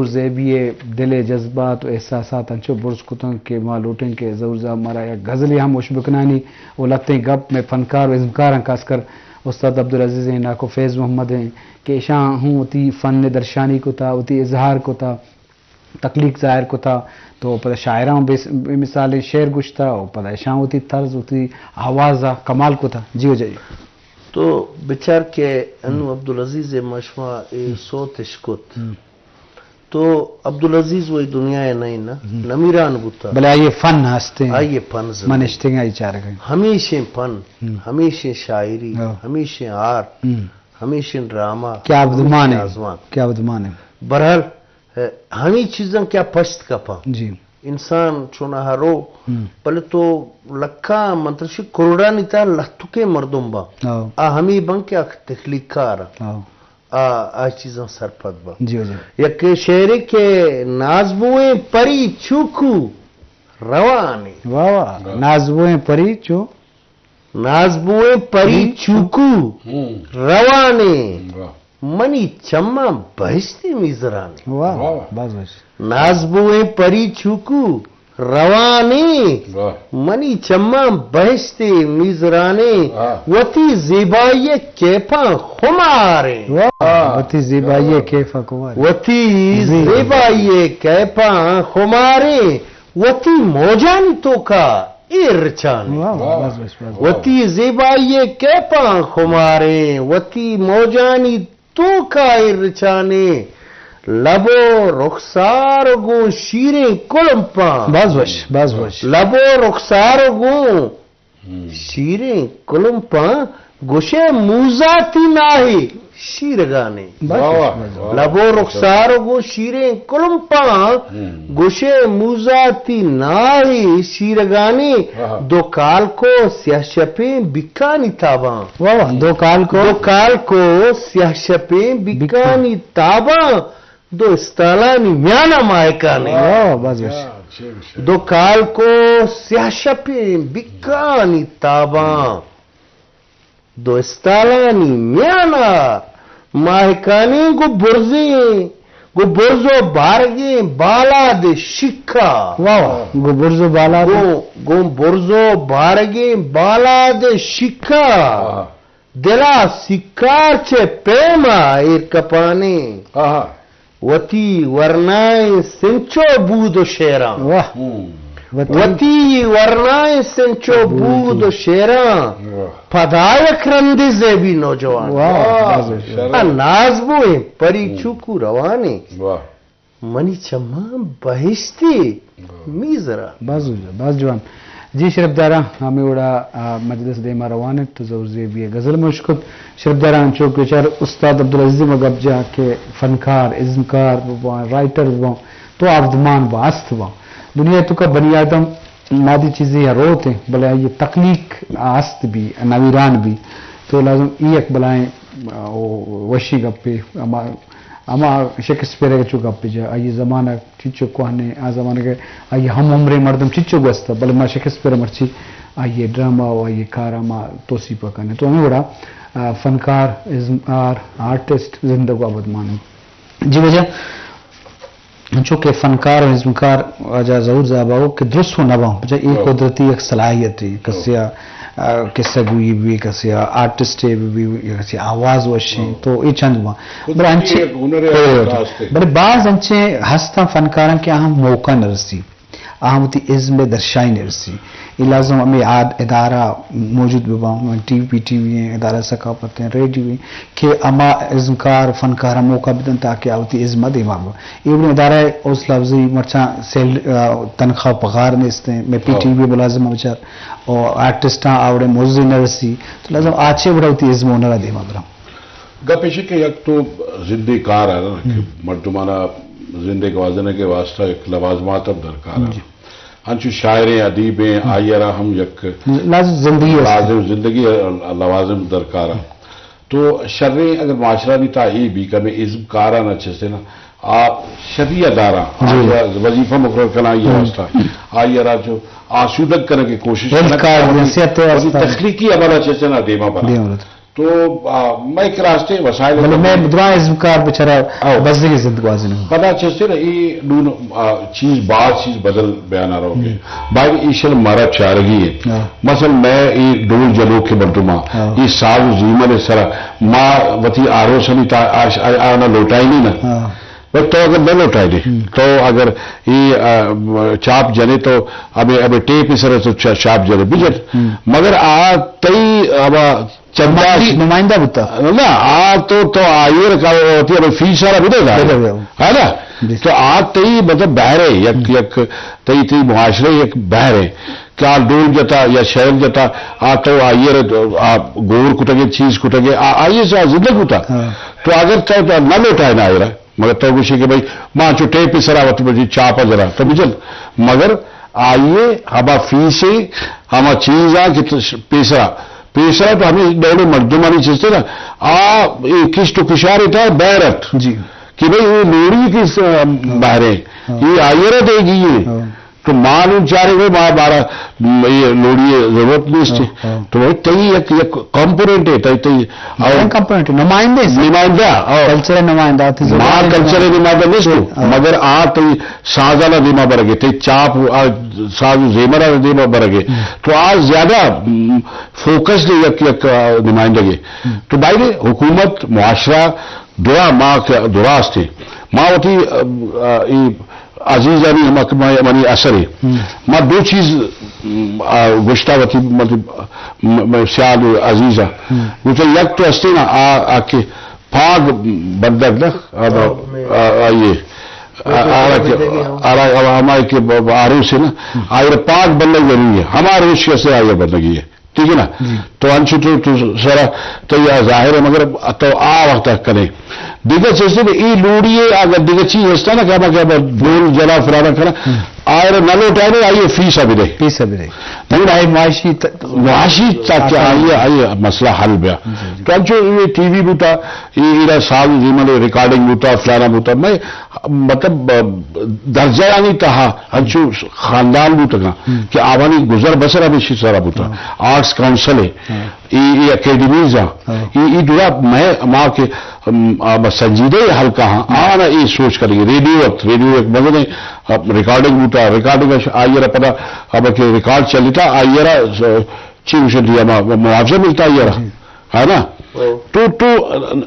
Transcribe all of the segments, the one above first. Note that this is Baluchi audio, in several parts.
زیبی ءِ دل ءِ جذبات و احساسات انچو برز کتنت کہ ما لوٹیں کہ ظہور زیب مارا یک غزلے ہم وش بکنانی و لہتیں گپ مئے فنکار و ازمکاراں، خاص کر استاد عبدالعزیز ایں، ناکو فیض محمد ایں کہ اشاں ہوں وتی فن ءِ درشانی کتا، وتی اظہار کتا، تخلیق ظاہر کتا، تو پدا شاعراں بے، بے مثالیں شعر گوشتا و پدا اشاں وتی طرز، وتی آواز ءَ کمال کتا۔ جی واجہ جی۔ تو بچار کہ انو عبدالعزیز ءِ ما شما اے صوت اش کت۔ ہم۔ تو عبدالعزیز وہی دنیا ءَ نہ ایں نا، ہم۔ نمیران بوتا۔ بلے آئی ءِ فن ہستیں۔ آئی ءِ فن زندگ۔ من اشتیں آئی چارگ ءَ۔ ہمیشیں فن، ہم۔ ہمیشیں شاعری، ہاں۔ ہمیشیں آرٹ، ہم۔ ہمیشیں ڈرامہ، کیا بدمان ہمیشیں ہے۔ آزمان۔ کیا بدمان ہے۔ بہرحال، ہمے چیزاں کہ آ پشت کپاں۔ جی۔ انسان چوناہا رو، ہم۔ بلے تو لکھاں، من ترشی کروڑانی تہا لہتکیں مردم باں۔ ہاں۔ آ ہمے باں کہ آ تخلیق کار آں۔ ہاں۔ آ، آ چیزاں سرپد باں۔ جی، جی۔ یک شعرے کہ ناز بوئیں پری چوکو روانے۔ واہ واہ۔ واہ۔ ناز بوئیں پری چو ناز بوئیں پری چوکو ہم۔ روانے، واہ۔ منی چماں بہشتی میزرانے۔ واہ، واہ۔ باز وش۔ ناز بوئیں پری چوکو روانے، واہ۔ منی چماں بہشتی میزرانے، واہ۔ وتی زیبائی کیفاں خماریں۔ واہ، واہ۔ وتی زیبائی کیفاں خماریں۔ وتی زی- زیبائی کیفاں خماریں، وتی موجانی توکا ایر رچانے۔ واہ، واہ، واہ۔ بس، بس، بس۔ وتی زیبائی کیفاں خماریں، وتی موجانی توکا ایر رچانے۔ لب و رخسار گوں شیریں کلمپاں۔ باز وش، باز وش۔ لب و رخسار گوں ہم۔ شیریں کلمپاں گوشے موزاتی ناہی شیرگانے۔ بس، واہ، واہ، بس۔ واہ۔ لب و رخسار گوں شیریں کلمپاں ہم۔ گوشے موزاتی ناہی شیرگانے۔ واہ۔ دو کالکو سیاہ شپیں بیکانی تاباں۔ واہ، واہ، دو کالکو۔ دو کالکو سیاہ شپیں بیکانی تاباں۔ دو استالانی میانا ماہکانے۔ واہ، باز وش۔ دو کالکو سیاہ شپیں بیکانی تاباں۔ دو استالانی میانا ماہکانے، گو برزیں، گو برز و بارگیں بالاد شکا۔ واہ، واہ۔ گو برز و بالاد۔ گو، گو برز و بارگیں بالاد شکا۔ واہ۔ دلا سکار چہ پیما ایر کپانے۔ آہا۔ وتی ورنائیں سنچو بود و شعراں۔ واہ۔ ہم۔ وتی وتی ورنائیں سنچو بود و شعراں۔ واہ۔ پدا یک رندے زیبی نوجوان۔ واہ، واہ، باز وش۔ شرف۔ آ ناز بوئیں پری ہم۔ چوکو روانے۔ واہ۔ منی چماں بہشتی میزرا۔ باز، باز جوان۔ جی شرپداراں، ہمے وڑا، آ، مجلس دیما روان انت تو ظہور زیبی ءِ غزل مشکت۔ شرپداراں انچو کہ چار استاد عبدالعزیز ما گپ جا کہ فنکار، ازمکار بباں، رائٹر بباں، تو آبدمان باں، ہست باں۔ دنیا تو کا بنی آدم مادی چیزے یا روت ہیں، بلے آئی تخلیق ہست بھی، نویران بھی۔ تو لازم ای یک بلائیں، آ، وشی گپے، ہما ہما شیکسپیئر ءِ چو گپ جا، آئی زمانگ چچو کوہن ءَ، آ زمانگ ءَ آئی ہم عمریں مردم چچو گوستہ، بلے ما شیکسپیئر ءَ مرچی آئی ڈرامہ و آئی کار ءَ ما توسیپ ءَ کنیں۔ تو ہمے وڑا، آ، فنکار، ازمکار، آرٹسٹ زندگ و ابدمان انت۔ جی واجہ، انچو کہ فنکار و ازمکار واجہ ظہور زیب ءَ کہ درست و نباں، پچا اے قدرتی یک صلاحیت ہے، کسیا آ، قصہ گوئی بہ بی، کسے آ آرٹسٹے بہ بی، یا کسے آواز وشیں، تو اے چند باں۔ بلے انچیں، بلے باز انچیں ہستاں فنکاراں کہ آہاں موقع نہ رسی، آہاں وتی ازم ءِ درشائی نہ رسی۔ اے لازم ہمے آد-، ادارہ موجود بہ باں، T V, P T V ہیں، ادارہ ثقافت ہیں، ریڈیو ہیں، کہ ہما ازمکار، فنکاراں موقع بدن تاکہ آ وتی ازم ءَ دیما ببن۔ اے وڑیں ادارہ ءِ حوصلہ افزائی مرچاں سیل-، آ، تنخواہ و پگار نیست ہیں، مئے پی ٹی وی ملازم ءَ بچار، و آرٹسٹاں آ وڑیں مزدے نہ رسی، تو لازم آ چے وڑا وتی ازم ءُ ہنر ءَ دیما براں۔ گپ ایش کہ یک تو زندے کار ءَ نا کہ مردمانا زندے گوازینگ ءِ واسطہ یک لوازمات ہم درکار ءَ۔ جی۔ انچو شاعریں، ادیبیں، آئی ءَ را ہم یک لازم زندگی است۔ لازم زندگی ءِ لوازم درکار ءَ۔ تو شریں اگر معاشرہ نی تا اے بی کہ ہمے ازمکاراں چہ سنا آ شبیہ داراں، جی۔ آئی ءَ وظیفہ مقرر کناں آئی ءِ واسطہ، آئی ءَ را جو آسودگ کنگ ءِ کوشش کنگ، وتی تخلیقی عمل ءَ چہ سنا دیما برا۔ دیما برا۔ تو، آ، مئے کرا استیں وسائل بلے مئے درائیں ازمکار بچارا او۔ بزگیں زند گوازینگ۔ پدا چستے نا، اے نون، آ، چیز، باز چیز بدل بیان ءَ روگ ءَ۔ باید ایشل مارا چارگی ایں۔ ہاں۔ مثلاً مئے اے ڈول جنوک ءِ مردماں، ہاں۔ اے ساز و زیمل ءِ سرا ما وتی آروسانی تا-، آش-، آ-، آنا لوٹائینی نا۔ ہاں۔ بس تو اگر نہ لوٹائینے، تو اگر اے، آ، چاپ جنے تو ابے، ابے ٹیپ ءِ سرا تو چا-، چاپ جنے بجن۔ مگر آ تئی ابا چندہ نمائندہ، نمائندہ بوتا۔ نہ، آ تو، تو آئی ءَ را کہ وتی ہمے فیس ءَ را بدے گا۔ بدے گا۔ ہے نا؟ جی۔ تو آ تئی مطلب بہر ہے، یک، یک تئی، تئی معاشرہ یک بہر ہے کہ آ ڈول جتا یا شعر جتا، آ تو آئی ءَ را آ گور کتگے، چیز کتگے، آ، آئی ءَ سے آ زندگ بوتا۔ ہاں۔ تو اگر تو، تو نہ لوٹائے نا آئی ءَ را، مگر تو گوشے کہ بھئی، ما چو ٹیپ ءِ سرا وت بجی چاپ ءَ جنا، تو بجن۔ مگر آئی ءَ ہما فیس ءَ، ہما چیز ءَ کہ تو ش-، پیسرا، پیسرا تو ہمے ڈول مردمانی چیز نا، آ، اے کشت و کشار ءِ تہا بہر ات۔ جی۔ کہ بھئی، اے لوڑی کہ س-، بہر ہے، ہاں۔ اے آئی ءَ را دیگی ہے۔ ہاں۔ تو ما نوں چارے گو ما بارا، م، اے لوڑی ءِ ضرورت نیست۔ ہاں، ہاں۔ تو بھئی تئی یک، یک کمپوننٹ ہے، تئی، تئی، اور کمپوننٹ، نمائندے سے۔ نمائندہ، اور کلچر نمائندہ، تئی ما زبان کلچر نمائندہ۔ نمائندہ نیست تو، ہاں۔ مگر آ تئی سازانا دیما برگے، تئی چاپ، آ ساز و زیمرا دیما برگے۔ ہم۔ تو آ زیادہ، م، فوکس دے یک، یک، آ، نمائندگے۔ ہم۔ تو بھائی حکومت، معاشرہ، درا ما کہ دراست ہے۔ ما وتی، آ، آ، ای عزیزانی ہما کہ ما، منی اثر ہے۔ ہم۔ ما دو چیز، م، آ، گوشتا وتی، مطلب، م، م، سیاد و عزیزا۔ ہم۔ گوشتا یک تو استے نا، آ، آ کہ پاگ بندگ نا، آ، آ، آ، یہ، آ، آ، آ، آ، ہمائی کہ ب-، ب-، آروس ہے نا، ہم۔ آئی پاگ بندگ ضروری ہے۔ ہما روش کسے آئی بندگی ہے۔ ٹھیک ہے نا؟ جی۔ تو انچو تو، تو سرا تو یا ظاہر ہے، مگر تو آ وقت کنے۔ دیگر چیز تو اے لوڑی ہے، اگر دیگر چیز ہستا نا کہ ہما کہ ڈول جلا فلانا کرا، ہم۔ آئے نہ لوٹائے، آئیے فیس بھی دے۔ فیس بھی دے۔ تاکہ آئی معاشی ت-، معاشی تاکہ آسان آئیے، ہو۔ آئیے مسئلہ حل بیا۔ جی، جی۔ تو انچو یہ ٹی وی بوتا، یہ ایرا ساز زیمل ریکارڈنگ بوتا، فلانا بوتا۔ میں مطلب، درجہ یعنی تہا انچو خاندان بوتگاں ہم۔ کہ آوانی گزر بسر ہمیشی سرا بوتا۔ ہاں۔ آرٹس کونسل ہے، ہاں۔ ای، ای اکیڈمیز ہاں۔ ہاں۔ ای، ای دورا میں ما کہ، ام، آ، بس سنجیدہ ہی حلقہ ہاں، ہاں۔ آنا ای سوچ کریں گے۔ ریڈیو وقت، ریڈیو ایک مزنے، آ، ریکارڈنگ بوتا، ریکارڈنگ اش-، آئی را پدا، اب کہ ریکارڈ چلیتا، آئی را، آ، چی گوشن دیا، ما-، معاوضہ ملتا آئی را۔ جی۔ ہے نا؟ ہاں۔ تو، تو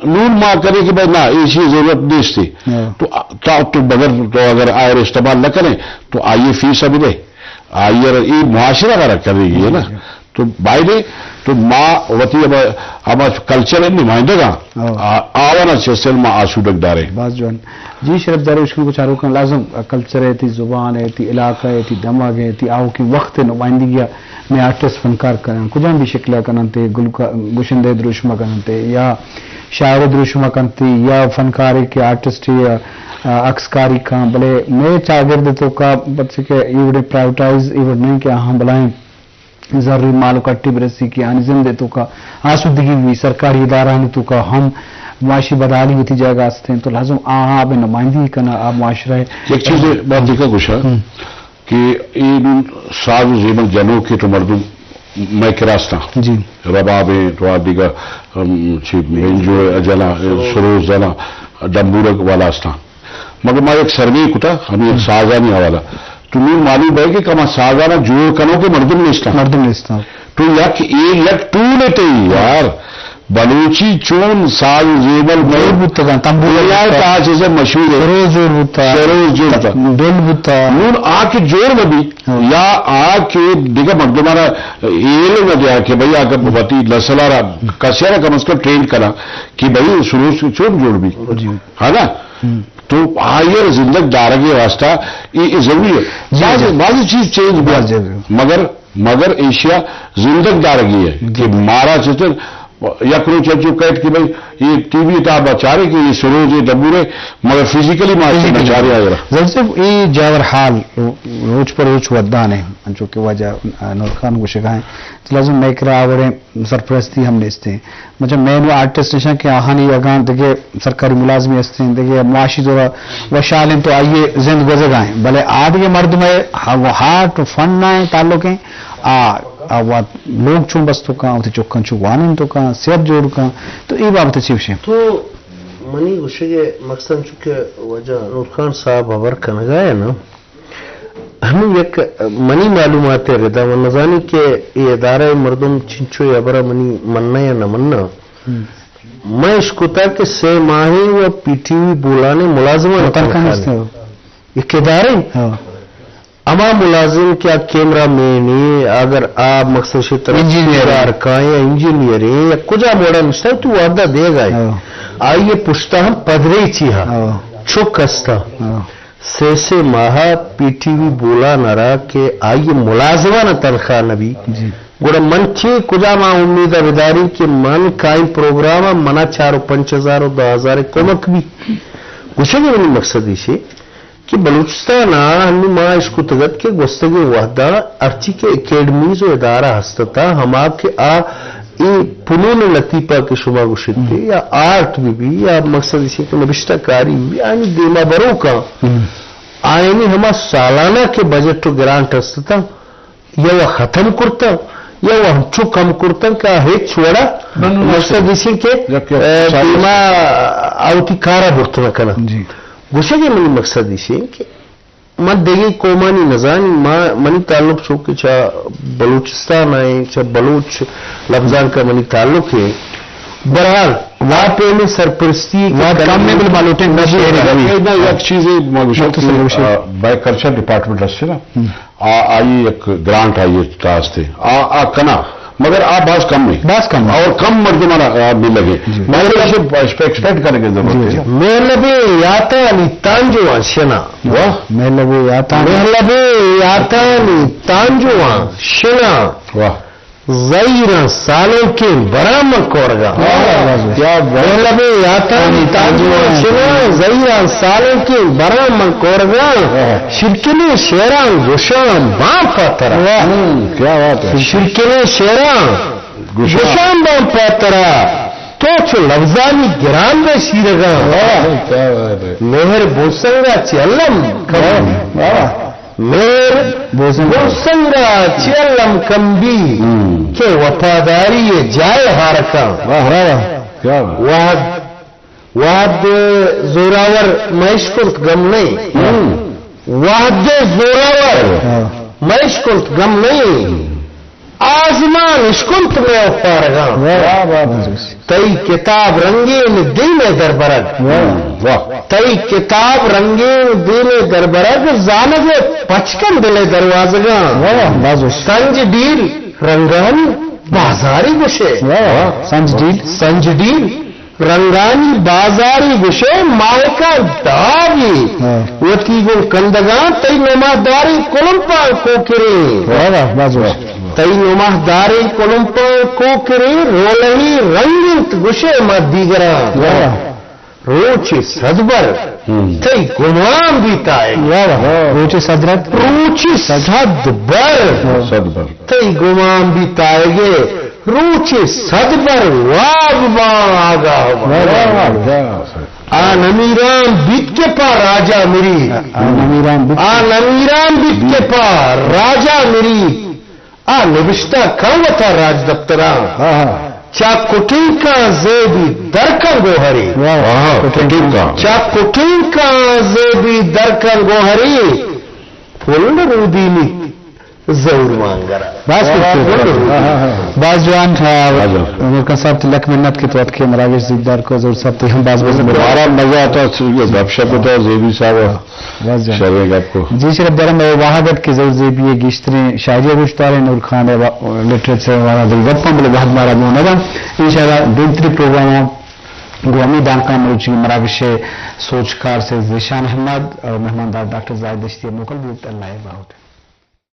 نون ما کرے کہ بھائی نا، ایشی ضرورت نیستی۔ ہاں۔ تو، تو، تو مگر، تو اگر آئر استعمال نہ کریں، تو آئیے فیس بھی دے۔ آئیے ای معاشرہ کا رکھ کر رہی ہے نا۔ جی۔ تو بھائی دے، تو ما وتی اب، اب کلچر نمائندگا، ہاں۔ آ-، آوانا چیسن ما آسودگ دارے۔ باز جوان۔ جی شرف دارے، اشکن کو چارو کن لازم کلچر ہے، تی زبان ہے، تی علاقہ ہے، تی دماغ ہے، تی آؤ کی وقت نمائندگی مئے آرٹسٹ فنکار کنن، کجام بھی شکل ء کننت، گلوکا-، گشندہ دروشم ء کننت یا شاعر دروشم ء کننت یا فنکارے کہ آرٹسٹ یا، آ، عکس کاری کن، بلے مئے چاگرد ء توکا پرچہ کہ اے وڑیں پرائیویٹائز اے وڑ نہیں کہ آہاں بلائیں زری مال و کٹی برسی کہ آنی زند ء توکا آسودگی بھی، سرکاری ادارہانی توکا ہم معاشی بدحالی وتی جاگہ است انت، تو لازم آہاں ابے نمائندگی کنا، آ معاشرہ ء یک چیز بات دیکھا گوشا۔ ہم۔ کہ اے نوں ساز و زیمل جنوکیں تو مردم مئے کرا استاں۔ جی۔ رباب ایں تو آ دگہ، ہم، چی بینجو ء جناں، سروز جناں، ڈمبورگ والا استاں۔ مگر ما یک سروے کتا، ہمیں یک سازانی حوالہ۔ تو نوں معلوم بئے کہ کما سازانا جوڑ کنوکیں مردم نیستاں۔ مردم نیستاں۔ تو یک، اے یک ٹول تے یار۔ بلوچی چون ساز و زیمل جوڑ بوتگاں، تنبور دنیا ء بوتا۔ تہا چیزے مشہور ہے۔ سروز جوڑ بوتا۔ سروز جوڑ بوتا۔ ڈول بوتا۔ نون آ کہ جوڑ مہ بی، ہاں۔ یا آ کہ دگہ مردمانا ایل نہ دیا کہ بھئی آ کہ وتی نسل را کسے را کم از کم ٹرینڈ کرا کہ بھئی سروز چون جوڑ بی۔ جی۔ ہے نا؟ ہم۔ تو آئی ء زندگ دارگ ء واسطہ اے، اے ضروری ہے۔ جی، بعض، جی۔ بعض چیز چینج بیا۔ جی، جی۔ مگر مگر ایشیا زندگ دارگی ہے جی۔ کہ مارا چتر یک روچ انچو کہت کہ بھئی، یہ ٹی وی تا بچارے کہ یہ سروز، یہ دبورے، مگر فزیکلی ما فزیکلی۔ بچارے آئے رہا۔ ظہور صاحب، یہ جاور حال رو-، روچ پر روچ ودان ہے، انچو کہ واجہ نور خان گوشگا ہیں۔ تو لازم مئے کرا آ وڑیں سرپرستی ہم نیست ہیں۔ مطلب، مین وہ آرٹسٹ نشان کہ آہانی اگاں دگہ سرکاری ملازمی ہستیں، دگہ معاشی طور وشال ہیں تو آئیے زند گزگا ہیں۔ بلے آ دگہ مردم ہے، ہا-، وہ ہارٹ و فن نہ ہیں تعلق ہیں۔ آ آ وت لوگ چون بستو کن، وتی چکاں چون وانینتو کن، صحت جوڑ کن، تو اے بابت چی گوشے؟ تو منی گوشگ ءِ مقصد چونکہ واجہ نور خان صاحب ہبر کنگا ہے نا، ہمیں یک منی معلومات ءِ ردا من نزانی کہ اے ادارہ ءِ مردم چنچو اے ہبرا منی مننا یا نہ مننا۔ ہم۔ من اشکتا کہ سے ماہیں و پی ٹی وی بولان ءِ ملازمان ءِ تنخواہ تنخواہ نیست۔ یک ادارہ ہاں۔ ہما ملازم کہ آ کیمرہ مین اے، اگر آ مقصد شے طرف انجینئر اے۔ کار کائیں یا انجینئر اے یا کجام وڑا نشتا تو وعدہ دے گا ہے۔ ہاں۔ آئیے پشتا ہم پدریچی ہا۔ ہاں۔ چک ہستا۔ ہاں۔ سے سے ماہ پی ٹی وی بولان ءَ را کہ آئی ملازمان ءَ تنخواہ نہ بی۔ جی۔ گڑا من چے کجام آ امید ءَ بداری کہ من کائیں پروگرام ءَ منا چار و پنچ ہزار و دہ ہزار کمک بی۔ گوشگ ءِ منی مقصد ایشی کہ بلوچستان ءَ ہنو ما اشکتگ ات کہ گوستگیں وہد ءَ ہرچی کہ اکیڈمیز و ادارہ ہست اتاں، ہما کہ آ اے فنون لطیفہ کہ شما گوشت یا آرٹ بہ بی یا مقصد ایشی کہ نبشتہ کاری بہ بی، آنی دیما بروکاں ہم۔ آیانی ہما سالانہ کہ بجٹ و گرانٹ است اتاں، یا وہ ختم کرتاں، یا وہ ہمچو کم کرتاں کہ آ ہچ وڑا بنو نہ مقصد ایشی کہ، یک، یک اے، سال دیما آ وتی کارا برت نہ کناں۔ جی۔ گوشگ ءِ منی مقصد ایشی کہ من دگہ قومانی نزانی، ما، منی تعلق چونکہ چا بلوچستان ءَ ایں، چا بلوچ لبزانک ءَ منی تعلق اے۔ بہرحال، وا پیمیں سرپرستی کہ واد کم میں بل بالوٹیں نہ شعر اے۔ اے نہ، یک چیزے ما گوشاں مختصر کہ، گوشے۔ آ، بائی کلچر ڈپارٹمنٹ ہستے نا، ہم۔ آ، آئی یک گرانٹ آئی تاستے۔ آ، آ کنا، مگر آ باز کم اے۔ باز کم اے۔ اور کم مردمانا، آ، ملگے۔ جی۔ مگر ایشی ایکسپیکٹ کرنے کی ضرورت جی، ہے۔ جی۔ مہلبیں یاتانی تانجواں شنا۔ واہ۔ مہلبیں یاتانی۔ مہلبیں یاتانی تانجواں شنا۔ واہ۔ زہیراں سالونکیں براں من کورگاں۔ واہ، واہ، واہ۔ کیا بات۔ مہلبیں یاتانی تانجواں شنا، زہیراں سالونکیں براں من کورگاں۔ واہ۔ شرکنیں شعراں گوشاں باں پہ ترا۔ واہ۔ ہم، کیا بات ہے۔ شرکنیں شعراں گوشاں۔ گوشاں باں پہ ترا۔ تو چو لبزانی گران بہ شیرگاں۔ واہ، کیا بات ہے۔ مہر بوسنگا چہ الم کم۔ واہ، واہ۔ مہر بوسنگا۔ بوسنگا چہ الم کم بی ہم۔ کہ وفاداری جائے ہارکاں۔ واہ، واہ، واہ۔ کیا بات۔ وہد وہد زوراور مہ اشکنت گم نئیں۔ ہم۔ وہد زوراور ہاں۔ مہ اشکنت گم نئیں۔ آزمان اشکنت مئے اوپارگاں۔ واہ، واہ، واہ۔ تئی کتاب رنگین دیم ءِ دربرگ۔ واہ۔ واہ۔ تئی کتاب رنگین دیم ءِ دربرگ، زانگ ءِ پچ کن دل ءِ دروازگاں۔ واہ، باز وش۔ سنج ڈیل رنگانی بازاری گوشے۔ واہ، واہ۔ سنج ڈیل۔ سنج ڈیل رنگانی بازاری گوشے، ماہکاں دابی ہاں۔ وتی گوں کندگاں، تئی نماہداریں کلمپاں کوکریں۔ واہ، واہ، باز وش۔ تئی نماہداریں کلمپاں کوکریں، رولہی رنگ انت گوشے ما دیگراں۔ واہ۔ روچے صد بر ہم۔ تئی گمان بیتائے۔ واہ، واہ۔ روچے صد رد۔ روچے صد بر۔ صد بر۔ تئی گمان بیتائیگے، روچے صد بر واب باں آگاہ باں۔ واہ، واہ، واہ۔ آ نمیران بیت کہ پا راجا مری۔ آ نمیران بیت۔ آ نمیران بیت کہ پا راجا مری۔ آ نبشتہ کن وتا راج دپتراں۔ ہاں، ہاں۔ چا کٹنکاں زیبی درکاں گوہری۔ واہ، واہ، کٹنکاں۔ چا کٹنکاں زیبی درکاں گوہری۔ پل رودینی زور مانگرا۔ باز خوبصورت۔ ہاں، ہاں، ہاں۔ باز جوان، آ، باز جوان۔ نورخان صاحب، تئی لک منت کہ تو اتکے مراگش دیدار کو، ظہور صاحب، تئی ہم باز باز منت۔ مارا مزہ آتا، گپ شپ ہوتا، زیبی صاحب۔ باز جوان۔ شریں گپ کو۔ جی شرف دارم، اے واہگ ات کہ ظہور زیبی ءِ گیشتریں شاعری ءَ گوشداریں، نورخان ءِ وا-، لٹریچر ءِ والا دل گپ ہم، بلے وہد مارا گون نہ دنت۔ انشاءاللہ دیمتری پروگرام ءَ گوں ہمے دانکاں مروچی مراگش ءِ سوجکار سید ذیشان احمد اور مہماندار ڈاکٹر زاہد دشتی ءَ موکل بیت۔ اللہ ءِ باہوٹ۔